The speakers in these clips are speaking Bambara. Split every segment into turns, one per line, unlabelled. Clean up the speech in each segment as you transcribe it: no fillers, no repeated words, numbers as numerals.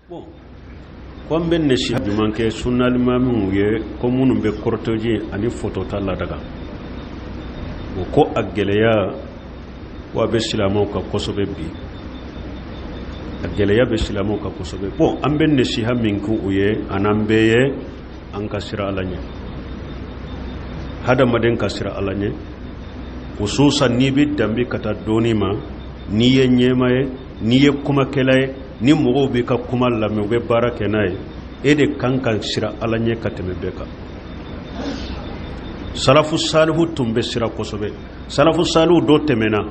Bon, ko an bɛ nasiha jumɛn kɛ sunnalimamiw ye ko minnu bɛ cortège ani fotota ladaga, o ko a gɛlɛya ko a bɛ silamɛw kan kosɛbɛ bi, a gɛlɛya bɛ silamɛw kan kosɛbɛ. Bon, an bɛ nasiha min kɛ u ye an'an bɛɛ ye, an ka siran Ala ɲɛ, hadamaden ka siran Ala ɲɛ, hususan n'i bɛ danbe ka taa dɔɔni ma, n'i ye ɲɛmaa ye, n'i ye kumakɛla ye, ni mɔgɔw b'i ka kuma lamɛn, u bɛ baara kɛ n'a ye, e de kan ka siran Ala ɲɛ ka tɛmɛ bɛɛ kan. Salafu salihu tun bɛ siran kosɛbɛ. Salafu salihu dɔ tɛmɛna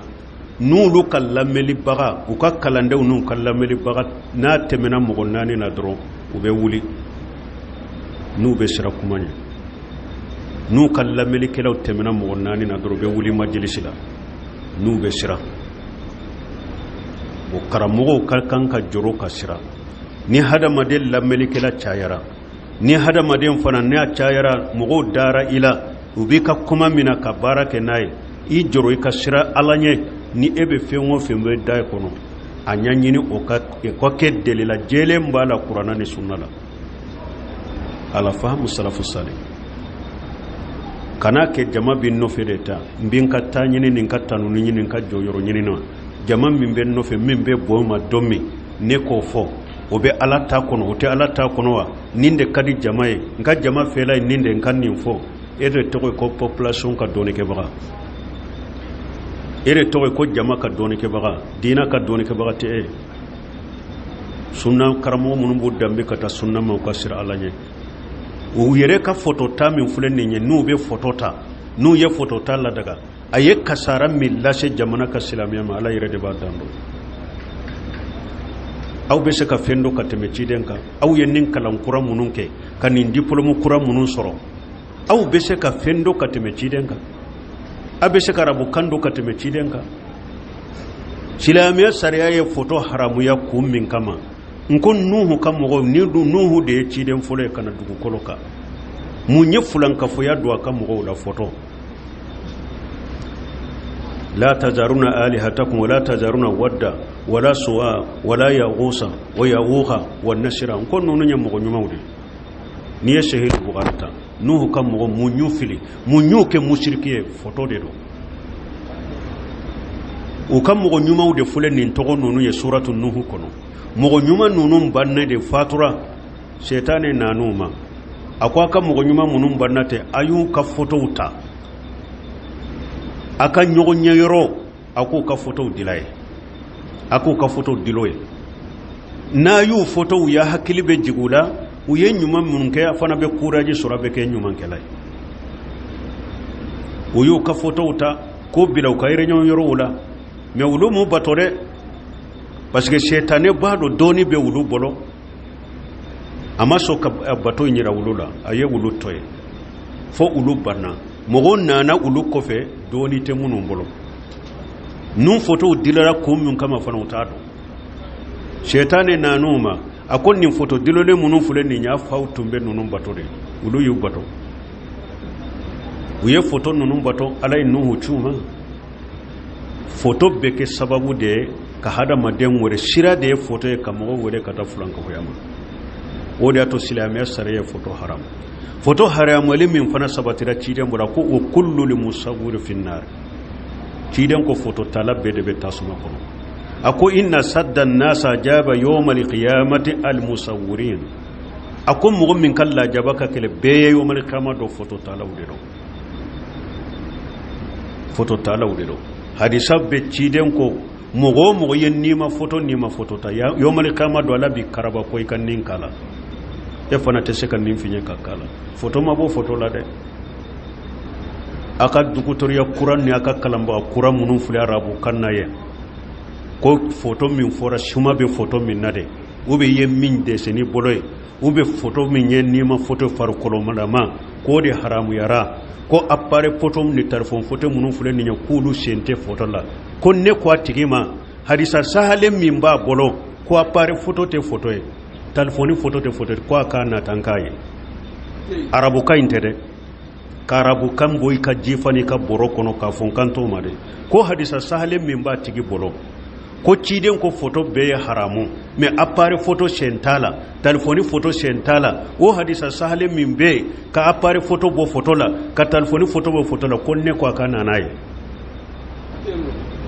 n'olu ka lamɛnlibaga, u ka kalandenw n'u ka lamɛnlibaga, n'a tɛmɛna mɔgɔ naani na dɔrɔn, u bɛ wuli n'u bɛ siran kuma ɲɛ. N'u ka lamɛnlikɛlaw tɛmɛna mɔgɔ naani na dɔrɔn, u bɛ wuli majalisi la n'u bɛ siran. O karamɔgɔw ka kan ka jɔrɔ ka siran. Ni hadamaden lamɛnlikɛla cayara, ni hadamaden fana n'a cayara, mɔgɔw dara i la, u b'i ka kuma minɛ ka baara kɛ n'a ye, i jɔrɔ, i ka siran Ala ɲɛ. Ni e bɛ fɛn o fɛn bɛ da kɔnɔ, a ɲɛɲini o ka kɛ delila jɛlen b'a la Kuranna ni sunna la, ala fahamu salafu salih. Kana kɛ jama bɛ nɔfɛ de ta, n bɛ n ka taa ɲini, nin ka tanuni ɲini, n ka jɔyɔrɔ ɲini na, jama min bɛ nɔfɛ, min bɛ bɔ ma don min ne k'o fɔ, o bɛ Ala ta kɔnɔ, o tɛ Ala ta kɔnɔ wa? Nin de ka di jama ye, n ka jama fɛla ye nin de, n ka nin fɔ. E de tɔgɔ ye ko population ka dɔɔnikɛbaga, e de tɔgɔ ye ko jama ka dɔɔnikɛbaga, diinɛ ka dɔɔnikɛbaga tɛ e. Sunna karamɔgɔ minnu b'u danbe ka taa sunna ma, u ka siran Ala ɲɛ. U yɛrɛ ka foto ta min filɛ nin ye, n'u bɛ foto ta, n'u ye foto ta ladaga, a ye kasara min lase jamana ka silamɛya ma, Ala yɛrɛ de b'a dan dɔn. Aw bɛ se ka fɛn dɔn ka tɛmɛ ciden kan? Aw ye nin kalan kura minnu kɛ, ka nin diplôme kura minnu sɔrɔ, aw bɛ se ka fɛn dɔn ka tɛmɛ ciden kan? Aw bɛ se ka arabukan dɔn ka tɛmɛ ciden kan? Silamɛya sariya ye foto haramuya kun min kama, n ko Nuhu ka mɔgɔw, ni Nuhu de ye ciden fɔlɔ ye ka na dugukolo kan, mun ye fulankafoya don a ka mɔgɔw la? Foto. La tazaruna alihatakum wala tazaruna wadda wala suwa wala yaghusa wa yaghuha wa nasira. N ko ninnu ye mɔgɔ ɲumanw de. N'i ye Sahih Bukhari ta, Nuhu ka mɔgɔ, mun y'u fili, mun y'u kɛ musiriki ye? Foto de don. U ka mɔgɔ ɲumanw de filɛ nin tɔgɔ ninnu ye suratu Nuhu kɔnɔ. Mɔgɔ ɲuman ninnu banna de, fatura, sɛtanɛ nan'u ma, a ko a ka mɔgɔ ɲuman minnu banna ten, a y'u ka fotow ta, a ka ɲɔgɔn ɲɛ yɔrɔ, a k'u ka fotow dila ye, a k'u ka fotow dilo ye. N'a y'u fotow ye, hakili bɛ jigin u la, u ye ɲuman minnu kɛ, a fana bɛ courage sɔrɔ, a bɛ kɛ ɲumankɛla ye. U y'u ka fotow ta k'o bila u ka réunion yɔrɔw la, mais olu m'u bato dɛ, parce que sɛtanɛ b'a dɔn dɔɔni bɛ olu bolo, a ma sɔn ka bato in yira olu la. A ye olu to yen fo olu banna. Mɔgɔw nana olu kɔfɛ, dɔɔni tɛ minnu bolo, ninnu fotow dilara kun min kama fana, u t'a dɔn. Sɛtanɛ nan'u ma, a ko nin foto dilolen minnu filɛ nin y'a faw tun bɛ ninnu bato de, olu y'u bato, u ye foto ninnu bato, Ala ye Nuhu ci u ma. Foto bɛ kɛ sababu de ye ka hadamaden wele, sira de ye foto ye ka mɔgɔ wele ka taa fulankafoya ma. O de y'a to silamɛya sariya ye foto haramu. Foto haramuyali min fana sabatira ciden bɔra ko o kullu li musawwiri finnar, ciden ko foto tala bɛɛ de bɛ tasuma kɔnɔ. A ko inna sadda nasa jaba yawmal qiyamati al musawwirin. A ko mɔgɔ min ka lajaba ka kɛlɛ bɛɛ ye yawmal qiyama dɔ, foto talaw de don, foto talaw de don. Hadisa bɛ ciden ko mɔgɔ o mɔgɔ ye nima foto, nima foto ta, yawmal qiyama don Ala b'i karaba ko i ka nin kala, e fana tɛ se ka nin fiɲɛ ka kala. Foto ma bɔ foto la dɛ. A ka dugutoriya kura ni a ka kalanbaga kura minnu filɛ arabu kan na ye ko foto min fɔra, suma bɛ foto min na dɛ, u bɛ ye min dɛsɛ ni bolo ye, u bɛ foto min ye nima foto farikololama, k'o de haramuyara, ko appareil photo ni téléphone photo minnu filɛ nin ye, k'olu sen tɛ foto la. Ko ne ko a tigi ma, hadisa sahalen min b'a bolo ko appareil photo tɛ foto ye, téléphone photo tɛ foto ye, ko a k'a nata n k'a ye. Arabukan in tɛ dɛ, ka arabukan bɔ i ka jifa n'i ka bɔrɔ kɔnɔ k'a fɔ n kan t'o ma dɛ. Ko hadisa sahalen min b'a tigi bolo Ko ciden ko foto bɛɛ ye haramu, mais appareil photo sen t'a la, telefɔni photo sen t'a la. O hadisa sahalen min bɛ yen ka appareil photo bɔ photo la, ka telefɔni photo bɔ photo la, ko ne ko a ka na n'a ye,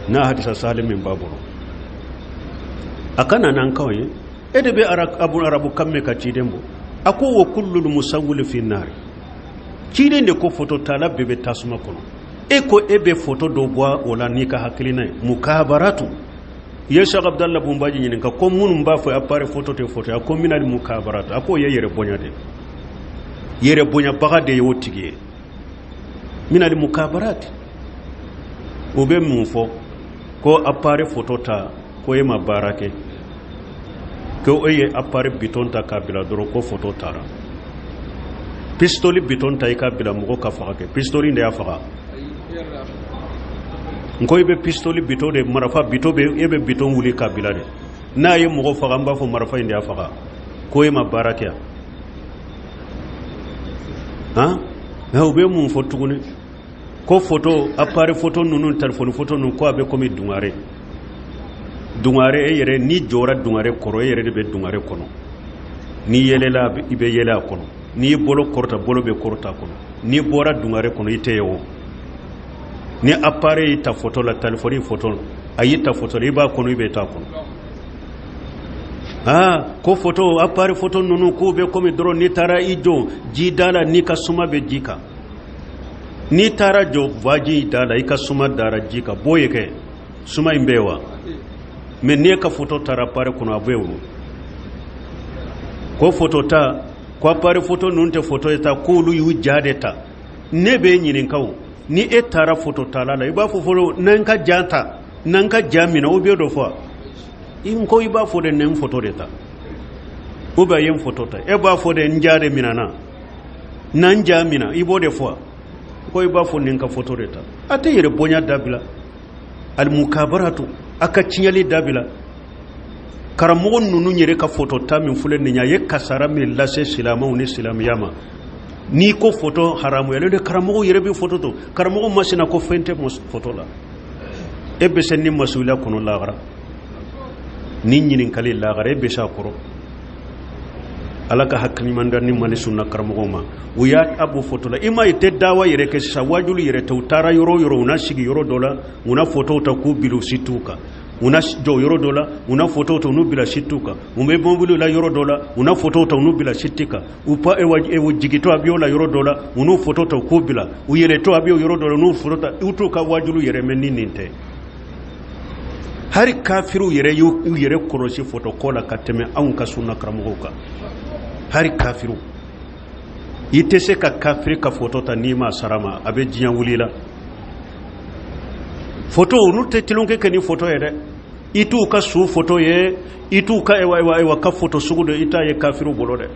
n'a hadisa sahalen min b'a bolo, a ka na n'an kanw ye. E de bɛ abu arabu kan mɛn ka ciden bɔ. A ko wa kullul musawwili fi nari. Ciden de ko foto tala bɛɛ bɛ tasuma kɔnɔ. E ko e bɛ foto dɔ bɔ o la n'i ka hakilina ye, mukabaratu. I ye Cheikh Abdallah Bunbaji ɲininka ko minnu b'a fɔ appareil photo tɛ foto, a ko minal mukabaratu. A k'o ye yɛrɛ bonya de, yɛrɛ bonyabaga de ye o tigi ye. Minal mukabarati. U bɛ mun fɔ? Ko appareil photo ta, ko e ma baara kɛ, ko e ye appareil bitɔn ta k'a bila dɔrɔn, ko photo tara. Pistoli bitɔn ta i k'a bila mɔgɔ ka faga kɛ, pistoli de y'a faga. N ko i bɛ pistoli bitɔn de, marafa bitɔn bɛ, e bɛ bitɔn wuli k'a bila de, n'a ye mɔgɔ faga, n b'a fɔ marafa in de y'a faga, ko e ma baara kɛ yan. Han, u bɛ mun fɔ tuguni? Ko photo, appareil photo ninnu, telefɔni photo ninnu, ko a bɛ komi dungare. Dungare, e yɛrɛ n'i jɔra dungare kɔrɔ, e yɛrɛ de bɛ dungare kɔnɔ. N'i yɛlɛla, i bɛ yɛlɛ a kɔnɔ. N'i bolo kɔrɔta, bolo bɛ kɔrɔta a kɔnɔ. N'i bɔra dungare kɔnɔ, i tɛ ye o. Ni appareil y'i ta photo la, telefɔni photo, a y'i ta photo la, i b'a kɔnɔ, i bɛ taa kɔnɔ. Aa, ko photo, appareil photo ninnu, k'u bɛ komi dɔrɔn n'i taara i jɔ ji da la, n'i ka suma bɛ ji kan. N'i taara jɔ vaji da la, i ka suma dara ji kan, b'o ye kɛ suma in bɛ yen wa? Mais n'e ka photo taara appareil kɔnɔ, a bɛ yen o. Ko photo ta, ko appareil photo ninnu tɛ photo ye ta, k'olu y'u ja de ta. Ne b'e ɲininka o, ni e taara photo tala la, i b'a fɔ fɔlɔ n'an ka ja ta, n'an ka ja minɛ, o bɛ dɔ fɔ. I ko i b'a fɔ de ne n photo de ta, ou bien ye n photo ta, e b'a fɔ de n ja de minɛ na, n'an ja minɛ, i b'o de fɔ. Ko i b'a fɔ nin ka photo de ta. A tɛ yɛrɛ bonya dabila, alimukabaratu, a ka tiɲɛli dabila. Karamɔgɔ ninnu yɛrɛ ka photo ta min filɛ nin ye, a ye kasara min lase silamɛw ni silamɛya ma. N'i ko photo haramuyalen de, karamɔgɔw yɛrɛ bɛ photo to. Karamɔgɔ masina ko fɛn tɛ photo la. E bɛ se ni masuliya kɔnɔ lahara, ni ɲininkali lahara, e bɛ se a kɔrɔ. Ala ka hakili ɲuman da ni Mali sunna karamɔgɔw ma. U y'a a bɔ photo la. I ma ye tɛ dawa yɛrɛ kɛ sisan, wajulu yɛrɛ tɛ. U taara yɔrɔ o yɔrɔ, u na sigi yɔrɔ dɔ la, u na photo ta k'u bila u sitiw kan. U na jɔ yɔrɔ dɔ la, u na photo ta u n'u bila sitiw kan. U bɛ mobili la yɔrɔ dɔ la, u na photo ta u n'u bila siti kan. U pa ewa jigitɔ avion la yɔrɔ dɔ la, u n'u photo ta u k'u bila. U yɛlɛtɔ avion yɔrɔ dɔ la, u n'u photo ta. U t'u ka wajulu yɛrɛ mɛn ni nin tɛ. Hari kafiriw yɛrɛ y'u yɛrɛ kɔlɔsi photo ko la ka tɛmɛ anw ka sunna karamɔgɔw kan. Hari kafiriw, i tɛ se ka kafiri ka photo ta n'i ma sara ma, a bɛ diɲɛ wuli la. Photo, olu tɛ tulonkɛ kɛ ni photo ye dɛ. I t'u ka su photo ye, i t'u ka ewa ewa ewa ka photo sugu dɔ, i t'a ye kafiriw bolo dɛ.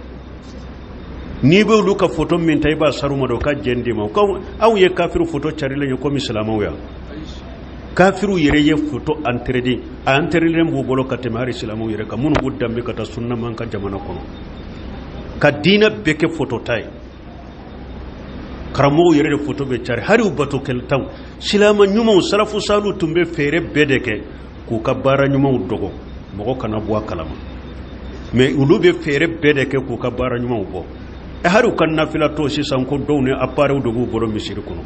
N'i bɛ olu ka photo min ta, i b'a sar'u ma de, u ka jɛn d'i ma. Aw ye kafiriw photo carilen ye komi silamɛw yan. Kafiriw yɛrɛ ye photo interdit, a interdit b'u bolo ka tɛmɛ hali silamɛw yɛrɛ kan, minnu b'u danbe ka taa sunna man ka jamana kɔnɔ, ka diinɛ bɛɛ kɛ photo ta ye. Karamɔgɔw yɛrɛ de photo bɛ cari, hali u bato kɛlɛtanw. Silamɛ ɲumanw, salafu salu tun bɛ fɛɛrɛ bɛɛ de kɛ k'u ka baara ɲumanw dogo, mɔgɔ kana bɔ a kalama. Mais olu bɛ fɛɛrɛ bɛɛ de kɛ k'u ka baara ɲumanw bɔ. Hali u ka nafila tɔ sisan, ko dɔw ni appareil de b'u bolo misiri kɔnɔ,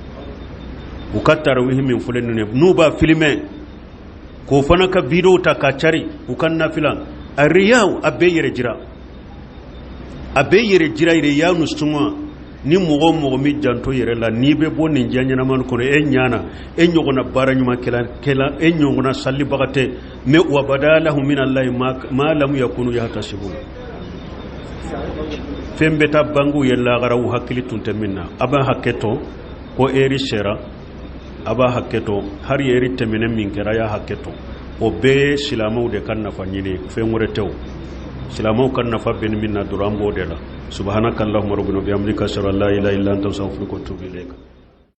u ka tarawihi min filɛ nin ye, n'u b'a filmer, k'o fana ka video ta ka cari u ka nafila. A riyaw, a bɛɛ yɛrɛ jira, a bɛɛ yɛrɛ jira, yɛrɛ ya nu suma. Ni mɔgɔ o mɔgɔ min janto yɛrɛ la, n'i bɛ bɔ nin diɲɛ ɲɛnama kɔnɔ, e ɲana, e ɲɔgɔnna baara ɲuman kɛla, e ɲɔgɔnna salibaga tɛ. Mais wa bada lahum min allahi ma lam yakunu yahtasibun. Fɛn bɛ taa bangew ye lagara, u hakili tun tɛ min na. A b'a hakɛ to, ko eri sera, a b'a hakɛ to. Hali eri tɛmɛnen min kɛra, a y'a hakɛ to. O bɛɛ ye silamɛw de ka nafa ɲini, fɛn wɛrɛ tɛ. O silamɛw ka nafa bɛ ni min na dɔrɔn, an b'o de la. Subhanaka allahumma rabbana bihamdika, ashhadu an la ilaha illa anta, astaghfiruka wa atubu ilayk.